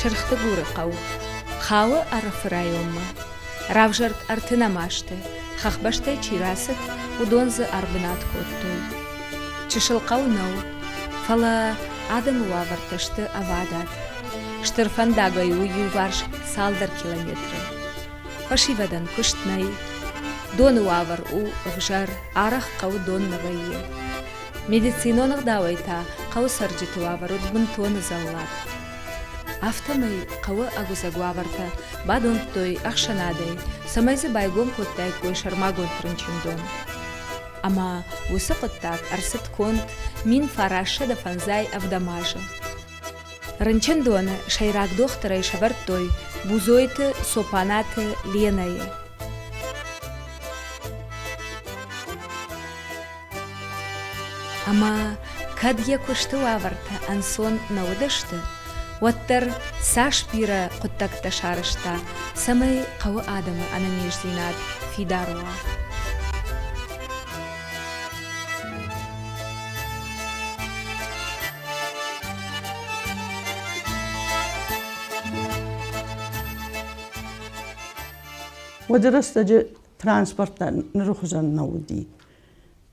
Сырх-Дыгуры хъӕу. Хауы Ӕрӕфы районмӕ. Равзӕрд ӕртынӕм азты, хӕхбӕстӕй чи рацыд, уыдон дзы ӕрбынат кодтой. Чысыл хъӕу нӕу, фӕлӕ адӕмы уавӕртӕ сты ӕвадат. Стыр фӕндагӕй у иуварс цалдӕр километры. Фӕсивӕдӕн куыст нӕй. Доны уавӕр у ӕвзӕр, арӕх хъӕуы дон нӕ вӕййы. Медицинон ӕгъдауӕй та хъӕуы цӕрджыты уавӕр уыд бынтон ӕдзӕллаг. Афтӕмӕй хъӕуы ӕгуыдзӕг уавӕртӕ бадомдтой ӕхсӕнадӕй, цӕмӕй дзы байгом кодтаиккой сӕрмагонд рынчындон. Ӕмӕ уыцы хъуыддаг ӕрцыд конд 1957 азы. Рынчындоны сӕйраг дохтырӕй сӕвӕрдтой Бузойты Цопанаты Ленӕйы. Ӕмӕ кӕд йӕ куысты уавӕртӕ ӕнцон нӕ уыдысты, уӕддӕр цас бирӕ хъуыддӕгтӕ сарӕзта, цӕмӕй хъӕуы адӕмы ӕнӕниздзинад фидар уа. Уӕды рӕстӕджы транспорт ныры хуызӕн нӕ уыди.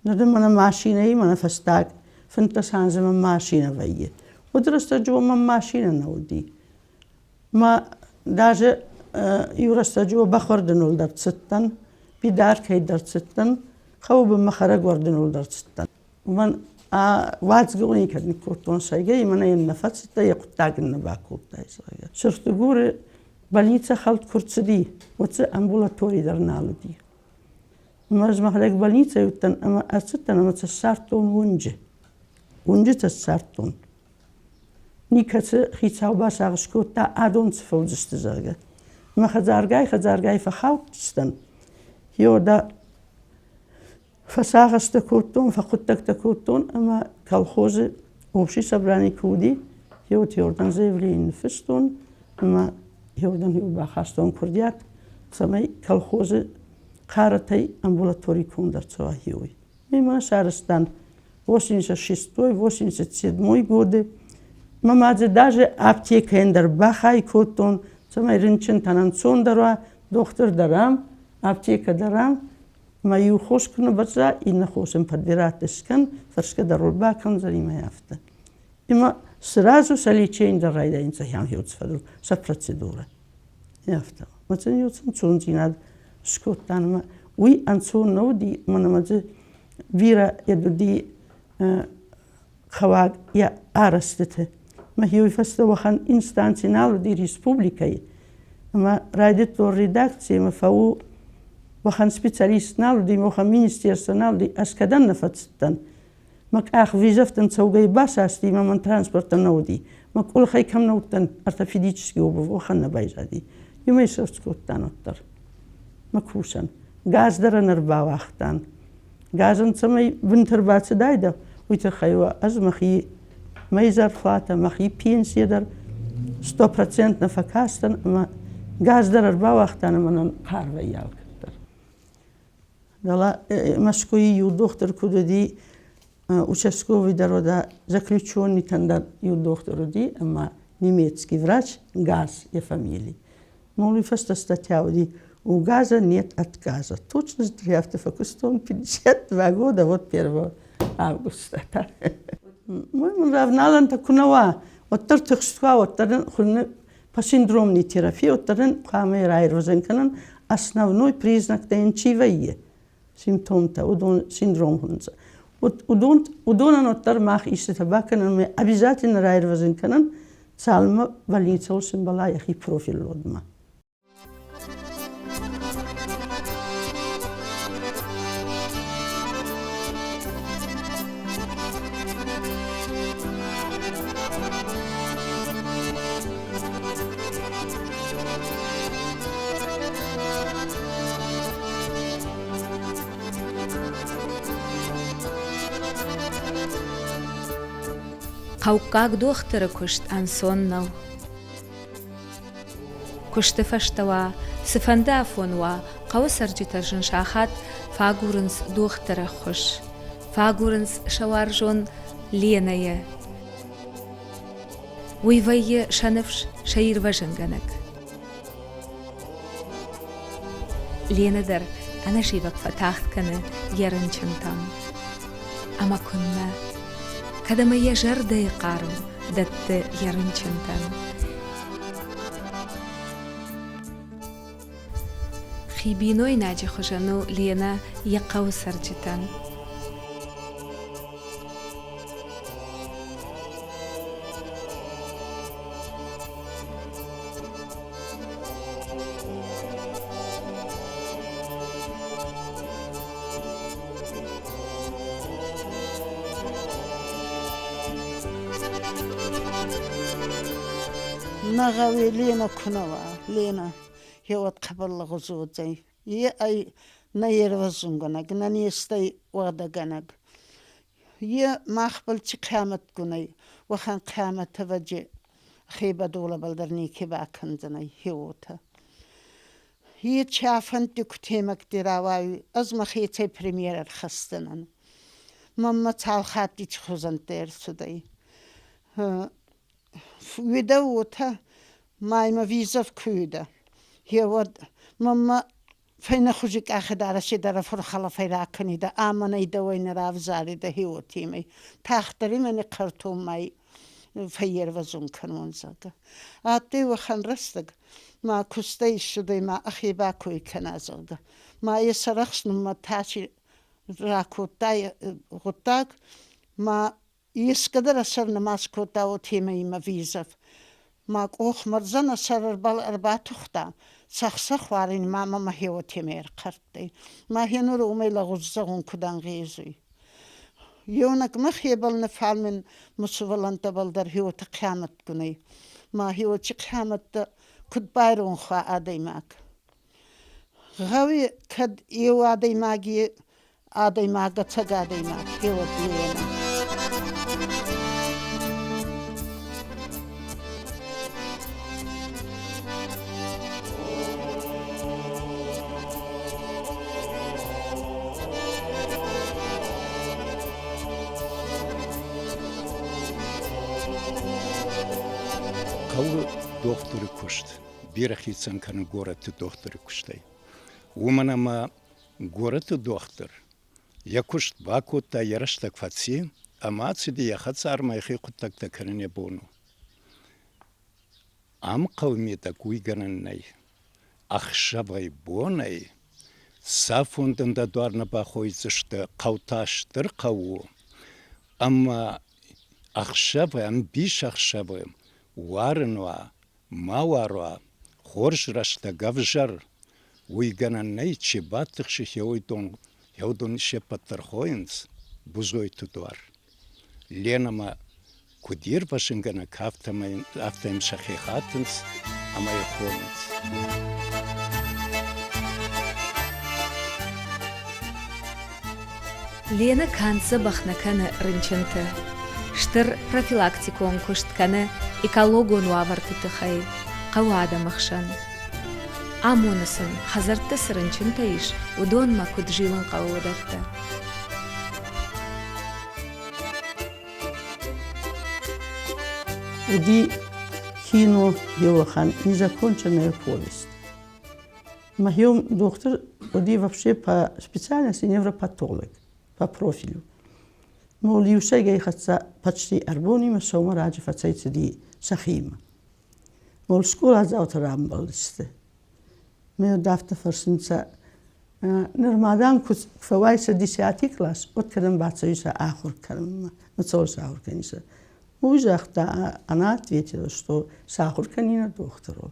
Ныр дын мӕнӕ машинӕйы мӕнӕ фӕстаг 15 азы мӕм машинӕ вӕййы. Уыд рӕстӕджы мӕм машинӕ нӕ уыди. Мӕ даже иу рӕстӕджы бӕхуӕрдыныл дӕр цыдтӕн, бидаркӕй дӕр цыдтӕн, хъӕуы бынмӕ хӕрӕгуӕрдыныл дӕр цыдтӕн. Уымӕн уадзгӕ никӕд ныккодтон сӕйгӕ, мӕнӕ йын нӕ фӕцыдтӕ, йӕ хъуыддаг ын нӕ бакодтай, зӕгъгӕ. Сырх-Дыгуры больницӕ хӕлд куы рцыди, уӕд дзы амбулатори дӕр нал уыди. Ӕмӕ ӕз мӕхӕдӕг больницӕйы уыдтӕн ӕмӕ ӕрцыдтӕн ӕмӕ сӕ ссардтон уынджы. Уынджы сӕ ссардтон. Никӕцы хицау басагъӕс кодта, адон цы фӕуыдзысты, зӕгъгӕ. Ӕмӕ хӕдзаргай-хӕдзаргай фӕхаудтыстӕм. Йода фӕсагъӕстӕ кодтон, фӕхъуыддӕгтӕ кодтон ӕмӕ колхозы общий собрани куы уыди, еу теордан заявление ныффыстон ӕмӕ еуырдӕм бахастон куырдиат, цӕмӕй колхозы хъаратӕй амбулатори конд ӕрцӕуа хиуй. Мемӕ сарӕзтан 86-87 годы. Мӕ ма дзы даже аптекӕйӕн дӕр бахай кодтон, цӕмӕй рынчынтӕн ӕнцондӕр уа, дохтыр дӕр ам, аптекӕ дӕр ам. Мӕ иу хос куы нӕ бӕзза, иннӕ хос ын подбирать скӕн, фӕрсгӕ дӕр ыл бакӕндзӕни мӕ афтӕ. Ӕмӕ сразу сӕ лечение дӕр райдайынц ахӕм фӕдыл, сӕ процедурӕ. Афтӕ. Мӕ сын иу ӕнцондзинад скодта ӕмӕ уый ӕнцон нӕ уыди, мӕнӕ мӕ дзы бирӕ йед уыди хъӕуаг йӕ арӕзтыты. Мӕхи уый фӕстӕ уӕхӕн инстанци нал уыди республикӕйы. Ӕмӕ райдыдтон редакцийы ӕмӕ фӕу уӕхӕн специалист нал уыди, уӕхӕн министерство нал уыди, ӕз кӕдӕм нӕ фӕцыдтӕн. Мӕ къах визӕфтӕн цӕугӕй басасти, ӕмӕ мӕн транспорттӕ нӕ уыди. Мӕ къулхӕй кӕм нӕ уыдтӕн, ортопедический обувь уӕхӕн нӕ байзади. Иумӕ срӕвдз кодтан уӕддӕр. Мӕ кусӕн. Газ дӕр ӕн ӕрбауагътан. Газӕн цӕмӕй бынты ӕрбацыдайдӕ, уый тыххӕй ӕз мӕхи мӕй зарплатӕ, мӕхи пенсийӕ дӕр стопроцентно фӕкастӕн ӕмӕ газ дӕр ӕрбауагътан ӕмӕ нӕм хъар вӕййы алкӕддӕр. Дӕлӕ Мӕскуыйы иу дохтыр куыд уыди, участковый дӕр уыда, заключенныйтӕн дӕр иу дохтыр уыди ӕмӕ немецкий врач Газ йӕ фамили. Ну, уый фӕстӕ статья уыди «У газа нет отказа». Точно афтӕ фӕкуыстон 52 года, вот 1 августа. Мын равналӕнтӕ куы нӕ уа, уӕддӕр тыхст уа, уӕддӕр ын хуыны по синдромной терапии, уӕддӕр ын хъуамӕ раирвӕзын кӕнын основной признактӕ йын чи вӕййы, симптомтӕ, уыдон синдром хуынынц. Уыдонӕн уӕддӕр мах истытӕ бакӕнӕм, обязательно раирвӕзын кӕнын, цалынмӕ больницӕйыл сӕмбӕла йӕхи профиль-лодмӕ. Хъӕуккаг дохтыры куыст ӕнцон нӕу. Куысты фӕстӕ уа, цыфӕнды афон уа, хъӕуы цӕрджытӕ зын сахат фӕагурынц дохтыры ӕххуыс. Фӕагурынц сӕ уарзон Ленӕйы. Уый вӕййы сӕ ныфс, сӕ ирвӕзынгӕнӕг. Ленӕ дӕр ӕнӕзивӕг фӕтагъд кӕны йӕ рынчынтӕм. Ӕмӕ куыннӕ, кӕд ӕмӕ йӕ зӕрдӕйы хъарм дӕтты йӕ рынчынтӕн. Хи бинойнаджы хуызӕн у Ленӕ йӕ хъӕуы цӕрджытӕн. Нӕ гъӕуи Ленӕ ку нӕ уа, Ленӕ, гьеуӕд хъӕбӕр лӕгъуз уодзӕй. Е ӕй нӕ ервӕзунгӕнӕг, нӕ незтӕй уӕгъдӕгӕнӕг. Е махбӕл ци хъиамӕтгун ӕй, уӕхӕн хъиамӕт ӕвӕдзи хебӕдолӕбӕл дӕр неке бакӕндзӕнӕй, гье уотӕ. Е чафӕнтти кутемӕгти рауайуй, ӕз мӕхецӕй премьер ӕрхӕсдзӕнӕн. Мӕнмӕ цал хатти ци ӕрцудӕй. Уидӕ уотӕ, ма имӕ визов ку уидӕ. Гьеуӕд мӕнмӕ фӕйнӕхузи къахидарӕси дӕр фурхӕлӕфӕй ракӕнидӕ, ӕма нӕ дӕуӕй нӕ равзаридӕ гьеуотемӕй. Тагъддӕр имӕ нихъхъӕртон ма фӕййервӕзун кӕнон, зӕгъгӕ. Адтӕй уӕхӕн рӕстӕг, ма кустӕй иссудӕй ма ӕхе бакой кӕна, зӕгъгӕ. Ма е сарӕхснунмӕ тачи ракодта гъуддаг, ма Ескӕдӕр ӕ сӕр намаз кодта, уотемӕй имӕ визов. Мӕ къохмӕрзӕн ӕ сӕрбӕл ӕрбатухта, цӕх-цӕх уарин ма мӕмӕ хе уотемӕй ӕрхъӕрттӕй. Мӕхе нур уомӕй лӕгъуз зӕгъун куд ӕнгъезуй. Еунӕг мӕхебӕл нӕ, фал мин мӕ сувӕллӕнттӕбӕл дӕр хеуотӕ хъиамӕтгун ӕй. Ма хеуоти хъиамӕттӕ куд байронх уа адӕймаг. Гъӕуи кӕд еу адӕймаги адӕймаг ӕцӕг адӕймаг хеуӕт Елена. Хъӕуы дохтыры куыст бирӕ хицӕн кӕны горӕты дохтыры куыстӕй. Уымӕн ӕмӕ горӕты дохтыр йӕ куыст бакодта, йӕ рӕстӕг фӕци ӕмӕ ацыди йӕ хӕдзармӕ йӕхи хъуыддӕгтӕ кӕнын йӕ бон у. Ам хъӕуы мидӕг уый гӕнӕн нӕй. Ӕхсӕвӕй-бонӕй цафон дын дӕ дуар нӕ бахойдзысты, хъӕу та стыр хъӕу у, ӕмӕ ӕхсӕвы, ӕмбисӕхсӕвы уарын уа, ма уара, хорз рӕстӕг ӕвзӕр, уый гӕнӕн нӕй, чи батыхсы, хеуыдон се ппӕт дӕр хойынц Бузойты дуар. Ленӕмӕ куыд ирвӕзынгӕнӕг, афтӕ йын сӕхи хатынц ӕмӕ йӕ хонынц. Ленӕ канд дзӕбӕх нӕ кӕны рынчынты. Стыр профилактикон куыст кӕны экологон уавӕрты тыххӕй хъӕуы адӕмы хсӕн. Амоны сын, хӕдзӕртты цы рынчынтӕ ис, уыдонмӕ куыд зилын хъӕуы, уыдӕттӕ. Уыди кино еуӕхӕн незаконченная повесть. Мӕхеум дохтыр уыди вообще по специальности невропатолог по профилю. Мол иу сӕйгӕй хӕццӕ почти ӕрбонимӕ сӕумӕ раджы фӕцӕйцыди сӕхимӕ. Мол скъоладзаутӕ рамбӕлдысты. Ме афтӕ фӕрсынцӕ, ныр ма дам куы фӕуай сӕ десятый класс, уӕд кӕдӕм бацӕуис ахуыр кӕнынмӕ, цӕуыл сахуыр кӕнис? Уый загъта, она ответила, что сахуыр кӕнина дохтырыл.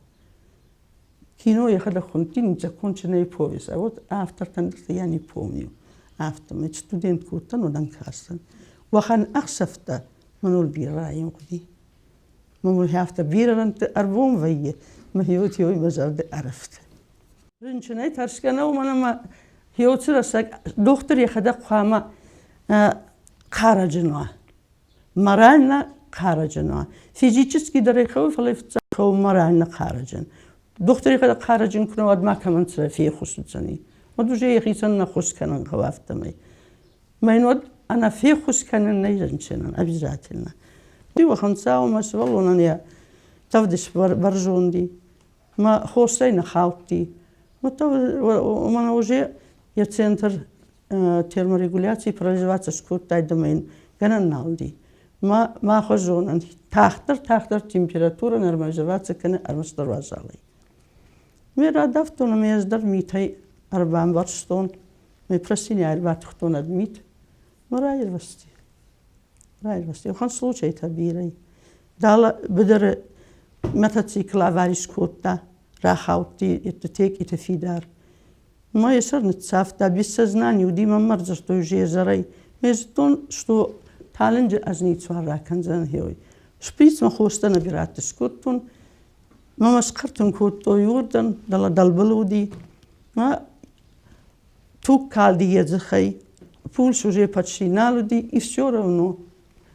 Кино йӕхӕдӕг хуындти незаконченная повесть, а вот автортӕн дӕр я не помню. Афтӕмӕй студент куы уыдтӕн, уӕд ӕм кастӕн. Уӕхӕн ӕхсӕвтӕ мӕныл бирӕ раивгъуыди. Мӕ афтӕ бирӕ рӕнтты ӕрвон вӕййы, мӕ хиуы мӕ зӕрды ӕрӕфты. Рынчынӕй тӕрсгӕ нӕ, уымӕн ӕмӕ хиуы рӕстӕг дохтыр йӕхӕдӕг хъуамӕ хъарӕджын уа. Морально хъарӕджын уа. Физически дӕр ӕй хъӕуы, фӕлӕ фыццаг хъӕуы морально хъарӕджын. Дохтыр йӕхӕдӕг хъарӕджын куы нӕ уӕд ма кӕмӕн цы феххуыс уыдзӕни. Уӕд уже йӕхицӕн нӕ ххуыс кӕнын хъӕуы афтӕмӕй. Мӕ йын уӕд ӕнӕ феххуыс кӕнын нӕй рынчынӕн обязательно. Уӕхӕн цау ӕма сувӕллонӕн е тӕвд исбӕрзонди, ма хосӕй нӕ хаудти. Уомӕн уже йӕ центр терморегуляции парализоваться скодтайдӕ ма ин гӕнӕн нал уди. Ма мах зонӕн, тагъддӕр тагъддӕр температурӕ нормализоваться кӕны ӕрмӕстдӕр уазалӕй. Ме радавтон ӕма ӕз дӕр митӕй ӕрбамбӕрстон, ме простыня ӕрбатухтон ӕд мит, ма раирвӕзти. Раирвӕзти. Уӕхӕн случайтӕ бирӕ. Дала быдыры мотоцикл авари скодта, рахаудти Текъиты фидар. Ма йӕ сӕр ныццавта, без сознания уыди, мӕм ӕрдзырдтой уже изӕрӕй. Ме зыдтон, что талынджы ӕз ницуал ракӕндзӕн гъеуый. Шприцмӕ хостӕ нӕ бирӕты скодтон, мӕ мӕ схъыртын кодтой уырдӕм, дӕлӕ дӕлбыл уыди. Мӕ туг калди йӕ дзыхӕй, пульс уже почти нал уыди, и все равно.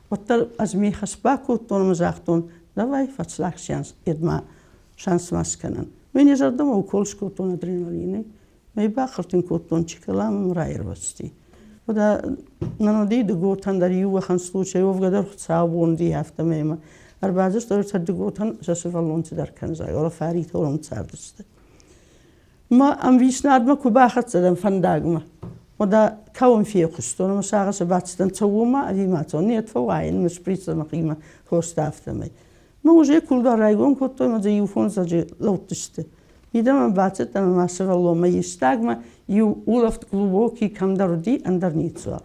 Уӕддӕр ӕз ме хӕс бакодтон ӕмӕ загътон, давай фӕцлаг шанс, едма шанс ма скӕнӕн. Ме зӕрдӕмӕ укол скодтон адреналинӕй, мӕ бахъыртын кодтон Чиколамӕ раирвӕзти. Уӕдӕ нын уыди дыготӕн дӕр иу уӕхӕн случай, уӕвгӕ дӕр хуыцаубон ди афтӕмӕй ӕмӕ ӕрбадзырдтой ӕртӕ дыготӕн сӕ сывӕллон цыдӕр кӕндзӕй, ола фаритӕ уым цардысты. Мӕ ӕмвиснадмӕ куы бахӕццӕ дӕн фӕндагмӕ, уӕдӕ кӕуын фехъуыстон ӕмӕ сагъӕсы бацыдтӕн, цӕуон ма ӕви ма цӕуон, нет, фӕуайын мӕ шприцӕ мӕхимӕ хоста афтӕмӕй. Мӕ уже кулдуар райгом кодтой ӕмӕ дзы иу фондзӕджы лӕудтысты. Мидӕмӕ бацыдтӕн ӕмӕ мӕ сывӕллонмӕ истагмӕ иу улӕфт глубокий кӕмдӕр уыди, ӕндӕр ницуал.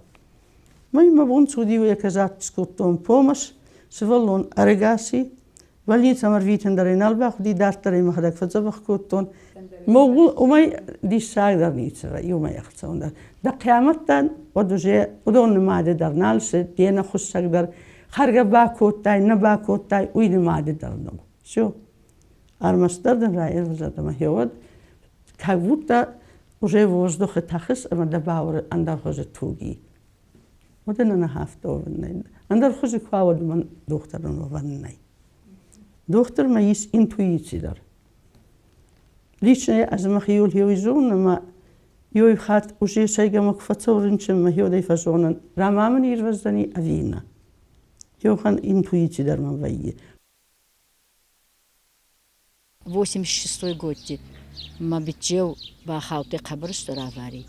Мӕй мӕ бон цы уыди, уый оказать скодтон помощь, сывӕллон ӕрыгас и, Больницӕмӕ ӕрвитын дӕр ӕй нал бахъуыди, дарддӕр ӕй мӕхӕдӕг фӕдзӕбӕх кодтон. Уымӕй диссагдӕр ницы вӕййы, уымӕй ӕхцондӕр. Дӕ хъиамӕттӕн уӕд уже уыдон нымады дӕр нал сты, де нӕхуыссӕг дӕр хӕргӕ бакодтай, нӕ бакодтай, уый нымады дӕр нӕу. Все. Ӕрмӕстдӕр дын раирвӕзӕд ӕмӕ гъеуӕд как будто уже воздухы тӕхыс ӕмӕ дӕ бауыры ӕндӕр хуызы туги. Уӕдӕ нӕ афтӕ уӕвӕн нӕй. Ӕндӕр хуызы куы уа, уӕд мӕн дохтырӕн уӕвӕн нӕй. Дохтырмӕ ис интуици дӕр. Лично ӕз мӕхиуыл хеуи зонын ӕмӕ иуӕй хатт уже сӕйгӕмӕ куы фӕцӕуы рынчынмӕ, хеуӕдӕй фӕзонын, рамӕ мын ирвӕздзӕни ӕви нӕ. Еухан интуици дӕр мӕм вӕййы. 86 годти мӕ биччеу бахаудтӕй хъӕбӕр стур аварий.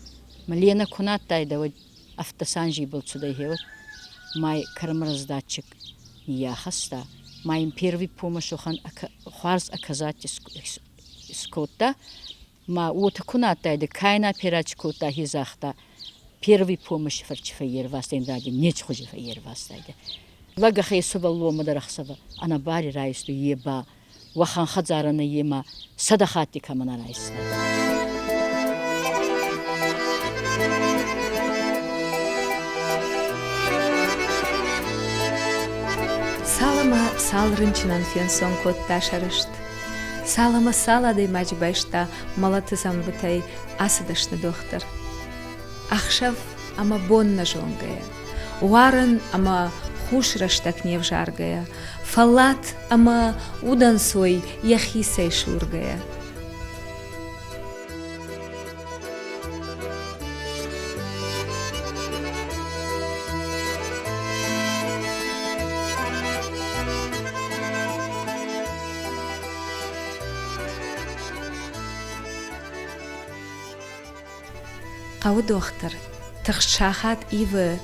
Мӕ Ленӕ ку на адтайдӕ, уӕд автосанжи ибӕл цудӕй гъеуӕд. Ма кормораздатчик ниййахӕста, ма ин первый помощь уӕхӕн хуарз оказать искодта. Ма уотӕ ку на адтайдӕ, ка ин операци кодта, хе загъта, первый помощь фӕрчи фӕййервазтӕй, ин ради неци хузи фӕййервазтайдӕ. Лӕг ӕхе сувӕллонмӕ дӕр ӕхсӕвӕ ӕнӕбари райстуй, е ба уӕхӕн хӕдзарӕ нӕййема сӕдӕ хатти кӕмӕн райста. Цал ӕмӕ цал рынчынӕн фенцон кодта сӕ рыст. Цал ӕмӕ цал адӕймаджы байста мӕлӕты дзӕмбытӕй ацы дӕсны дохтыр. Ӕхсӕв ӕмӕ бон нӕ зонгӕйӕ, уарын ӕмӕ хус рӕстӕг не взаргӕйӕ, фӕллад ӕмӕ удӕнцой йӕхицӕй сургӕйӕ. Хъӕуы дохтыр тыхст сахат ивы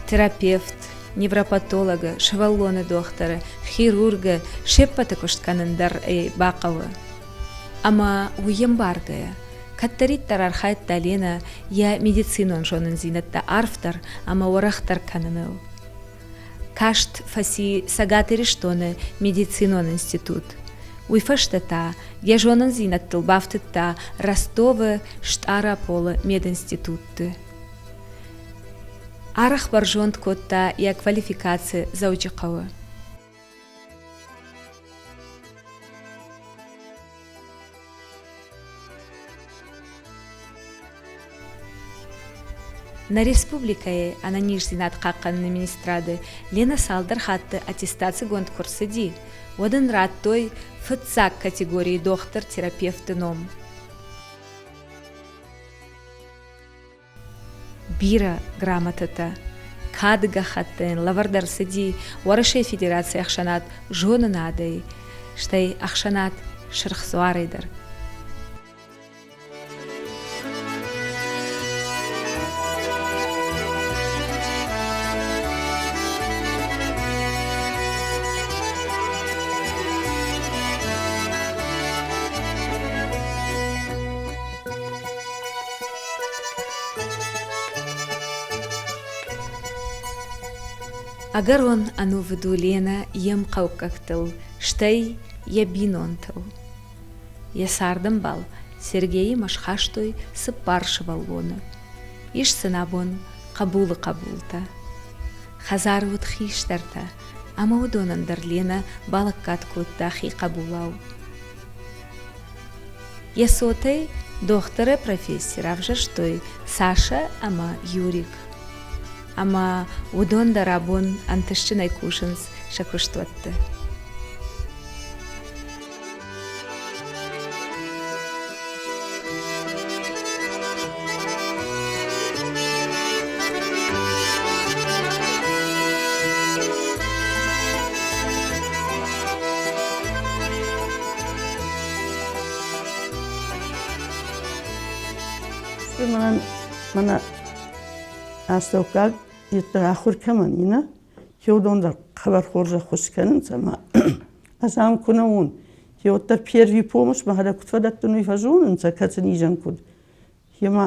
терапевт, невропатологы, сывӕллоны дохтыры, хирургы се ппӕты куыст кӕнын дӕр ӕй бахъӕуы. Ӕмӕ уый ӕмбаргӕйӕ, кӕддӕриддӕр архайдта Ленӕ йӕ медицинон зонындзинӕдтӕ арфдӕр ӕмӕ уӕрӕхдӕр кӕныныл. Каст фӕци Цӕгат Ирыстоны медицинон институт. Уый фӕстӕ та йӕ зонындзинӕдтыл бафтыдта Ростовы, Стъараполы мединститутты. Арӕх бӕрзонд кодта йӕ квалификаци Дзӕуджыхъӕуы. Нӕ республикӕйы ӕнӕниздзинад хъахъхъӕныны министрады Лена цалдӕр хатты аттестацигонд куы рцыди, уӕд ын радтой фыццаг категорийы дохтыр-терапевты ном. Бирӕ грамотӕтӕ, Кады гӕххӕтт ын лӕвӕрд ӕрцыди Уӕрӕсейы Федерацийы ӕхсӕнад Зонынадӕй, стӕй ӕхсӕнад Сырх Дзуарӕй дӕр. Ӕгӕрон ӕнувыд у Ленӕ йе мхъӕуккӕгтыл, стӕй йӕ бинонтыл. Йӕ цардӕмбал Сергеимӕ схастой цыппар сывӕллоны. Ис сын абон хъӕбулы хъӕбултӕ. Хӕдзары уыд хистӕртӕ, ӕмӕ уыдонӕн дӕр Ленӕ балӕггад кодта хи хъӕбулау. Йӕ цотӕй дохтыры професси равзӕрстой Сашӕ ӕмӕ Юрик. Ӕмӕ уыдон дӕр абон ӕнтыстджынӕй кусынц сӕ куыстуӕтты. Мӕнӕн мӕнӕ астӕуккаг йеддӕр ахуыр кӕмӕн и, нӕ, уыдон дӕр хъӕбӕр хорз ӕххуыс кӕнынц ӕмӕ ӕз ам куы нӕ уон, уӕддӕр первый помощь мӕхӕдӕг куыд фӕдӕттын, уый фӕзонынц, кӕцы низӕн куыд. Гъемӕ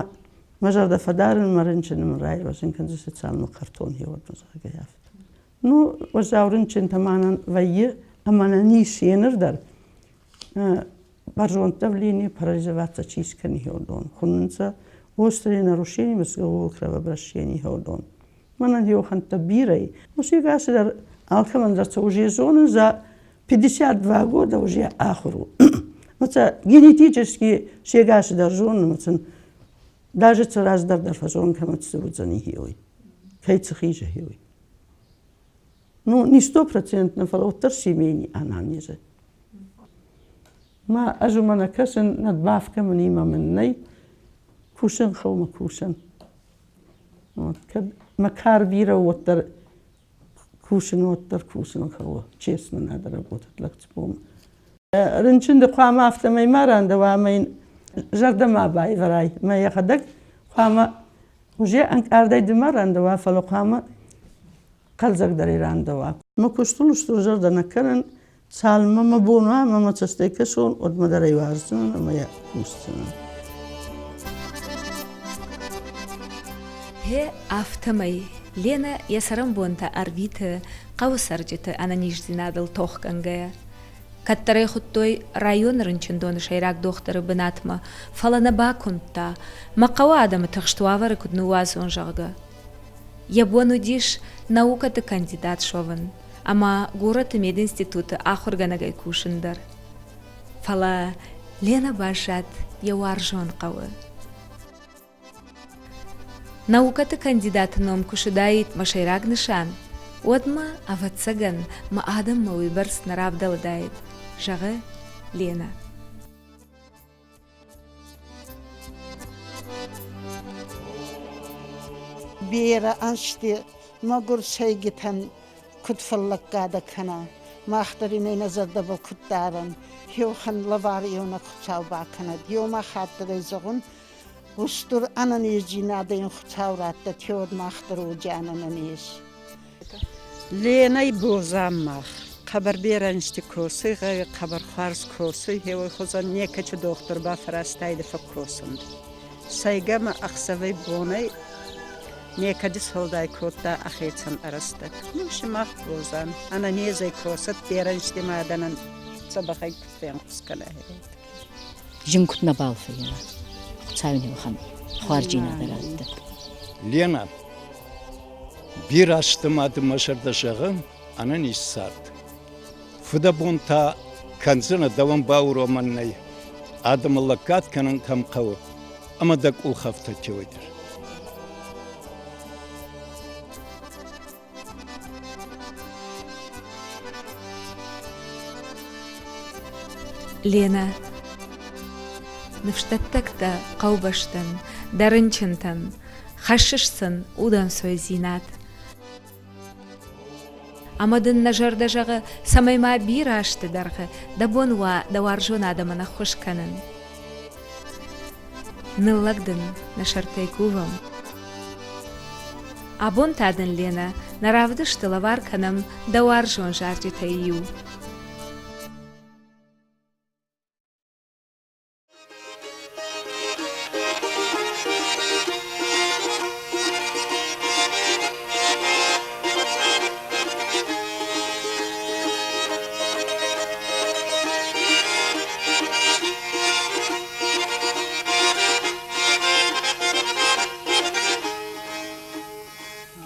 мӕ зӕрдӕ фӕдарын, мӕ рынчыны мын раирвӕзын кӕндзысты цалынмӕ картон хеуӕтмӕ, зӕгъгӕ, афтӕ. Ну, уӕззау рынчынтӕ мӕнӕн вӕййы ӕмӕ нӕ ис еныр дӕр. Бӕрзонд давление парализоваться чи скӕны хеуыдон. Хуынынцӕ острые нарушения мозгового кровообращения хеуыдон. Мӕнӕн хеуӕхӕнттӕ бирӕ и. Уыцы ӕгасы дӕр алкӕмӕн дӕр сӕ уже зонын за 52 года уже ахуыр у. Оце генетически се гасы дӕр зонын, оцын даже цы раздӕр дӕр фӕзонын кӕмӕ цы уыдзӕни хеуый. Кӕй цы хизы хеуый. Ну, не стопроцентно, фӕлӕ уӕддӕр семейный анамнезы. Ма ӕз уымӕ нӕ кӕсын, надбавка мын имӕ мын нӕй. Кусын хъӕуы мӕ кусын. Вот, кӕд мӕ кар бирӕ у, уӕддӕр кусын, уӕддӕр кусын хъӕуы. Честно надо работать лӕгцпом. Рынчын ды хъуамӕ афтӕмӕй ма рандӕуа ӕмӕ йын зӕрдӕ ма байвӕрай. Мӕ йӕхӕдӕг хъуамӕ уже ӕнкъардӕй ды ма рандӕуа, фӕлӕ хъуамӕ хъӕлдзӕгдӕрӕй рандӕуа. Мӕ куыстыл устур зӕрдӕ нӕ кӕнын, цалынмӕ мӕ бон уа ӕмӕ мӕ цӕстӕй кӕсон, уӕдмӕ дӕр ӕй уарздзынӕн ӕмӕ йӕ кусдзынӕн. Гъе, афтӕмӕй Ленӕ йӕ цӕрӕнбонтӕ ӕрвиты хъӕуы цӕрджыты ӕнӕниздзинадыл тохгӕнгӕйӕ. Кӕддӕр ӕй хуыдтой районы рынчындоны сӕйраг дохтыры бынатмӕ, фӕлӕ нӕ бакуымдта, мӕ хъӕуы адӕмы тыхст уавӕры куыд ныууадзон, зӕгъгӕ. Йӕ бон уыдис наукӕты кандидат суӕвын ӕмӕ горӕты мединституты ахуыргӕнӕгӕй кусын дӕр. Фӕлӕ Ленӕ баззад йӕ уарзон хъӕуы. Наукӕты кандидаты ном куы суыдаид мӕ сӕйраг нысан, уӕд мӕ, ӕвӕццӕгӕн, мӕ адӕммӕ уыйбӕрц нӕ равдӕлыдаид, зӕгъы Ленӕ. Берӕ ӕнзти мӕгур сӕйгитӕн куд фӕллӕггадӕ кӕна, мах дӕр ин ӕй нӕ зӕрдӕбӕл куд дарӕн, еуӕхӕн лӕвар еунӕг Хуцау бакӕнӕд. Еума хатт дӕр ӕй зӕгъун, устур ӕнӕнездзийнадӕ ин Хуцау раттӕд, уӕд мах дӕр уодзиан ӕнӕнез. Ленӕй бозӕн мах. Хъӕбӕр берӕ ӕнзти косуй, гъе хъӕбӕр хуарз косуй, гъе хузӕн некӕци дохтур бафӕразтайдӕ фӕккосун. Сӕйгӕмӕ ӕхсӕвӕй-бонӕй некӕд исуӕлдай кодта ӕхецӕн ӕрӕстӕг. Ну, сымах бозӕн, ӕнӕнезӕй косӕд, берӕ ӕнзти ма адӕнӕн дзӕбӕхӕй куд фенхус кӕна. Зин куд нӕбал фӕййина. Хуцауи уӕхӕн хуарзийнадӕ раттӕд. Лена, бирӕ азты ма дын мӕ зӕрдӕ зӕгъы ӕнӕниз цард. Фыдӕбон та кӕндзынӕ дӕуӕн бауромӕн нӕй. Адӕмы лӕггад кӕнын кӕм хъӕуы, ӕмӕ дӕ къух афтӕ теуӕдӕр. Ленӕ, ныфсдӕттӕг дӕ хъӕубӕстӕн, дӕ рынчынтӕн, хӕссыс сын удӕнцойдзинад. Ӕмӕ дын нӕ зӕрдӕ зӕгъы, цӕмӕй ма бирӕ азты дӕргъы дӕ бон уа дӕ уарзон адӕмӕн ӕххуыс кӕнын. Ныллӕг дын нӕ сӕртӕй кувӕм. Абон та дын, Ленӕ, нӕ равдысты лӕвар кӕнӕм дӕ уарзон зарджытӕй иу.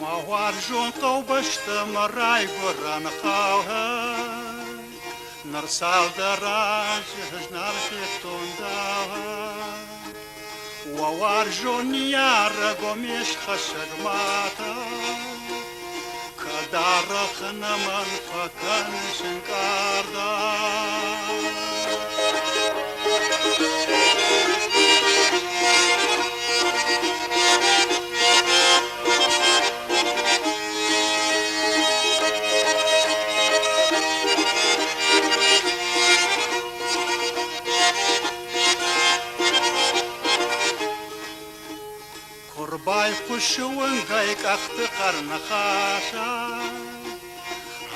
Мӕ уарзон хъӕубӕстӕ, мӕ райгуырӕн хъӕу. Ныр цалдӕр азы ӕз нал федтон дӕу. Уӕ уарзон ныййарӕг, о ме схӕссӕг мад, кӕд арӕх ӕнӕ мӕн фӕкӕныс ӕнкъардӕй. Куы рбайхъуысы уынгӕй къӕхты хъӕр ныхасӕй,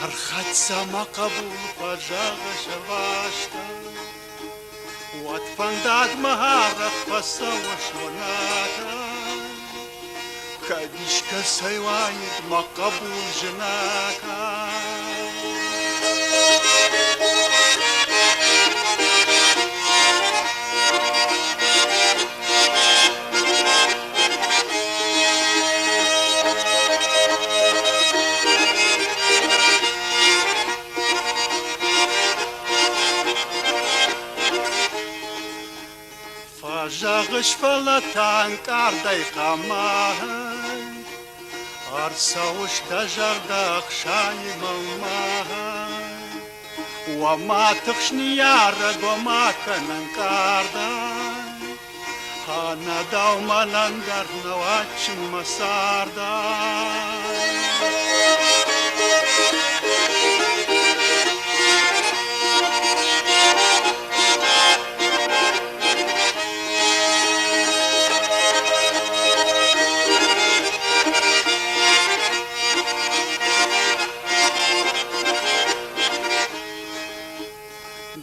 Ӕрхӕццӕ мӕ хъӕбул, фӕзӕгъы сӕвастӕй. Уӕд фӕндагмӕ арӕх фӕцӕуы сонатӕй. Кӕд искӕцӕй уаид мӕ хъӕбул зынӕгӕй. Фӕзӕгъыс, фӕлӕ та ӕнкъардӕй хъамайы, Ӕрцӕуыс дӕ зӕрдӕ ӕхсайы мӕнмӕ. Уӕ ма тыхс ныййарӕг, уӕ ма кӕн ӕнкъардӕй, Ӕнӕ дӕу мӕнӕн дӕр нӕу адджын мӕ цардӕй.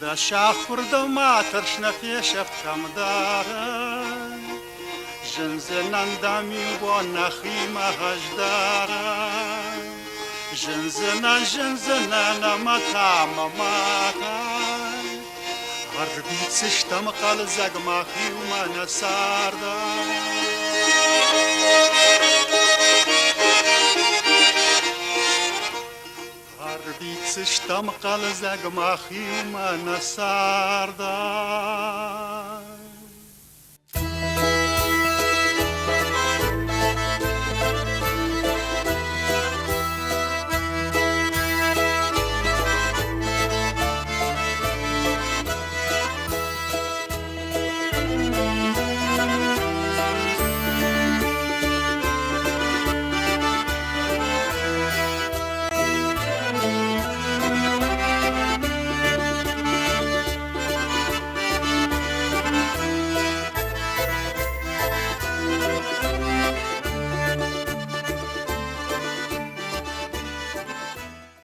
Дӕ сахуыр дӕу ма тӕрс, нӕ фесӕфт кӕмдӕр. Зындзынӕн дӕм иу бон нӕхимӕ ӕз дӕр. Зындзынӕн, зындзынӕн ӕмӕ та мӕ мӕтӕй. Ӕрвитдзыстӕм хъӕлдзӕг мах иумӕ нӕ цардӕй. Ӕрвитдзыстӕм хъӕлдзӕг мах иумӕ нӕ цардӕй.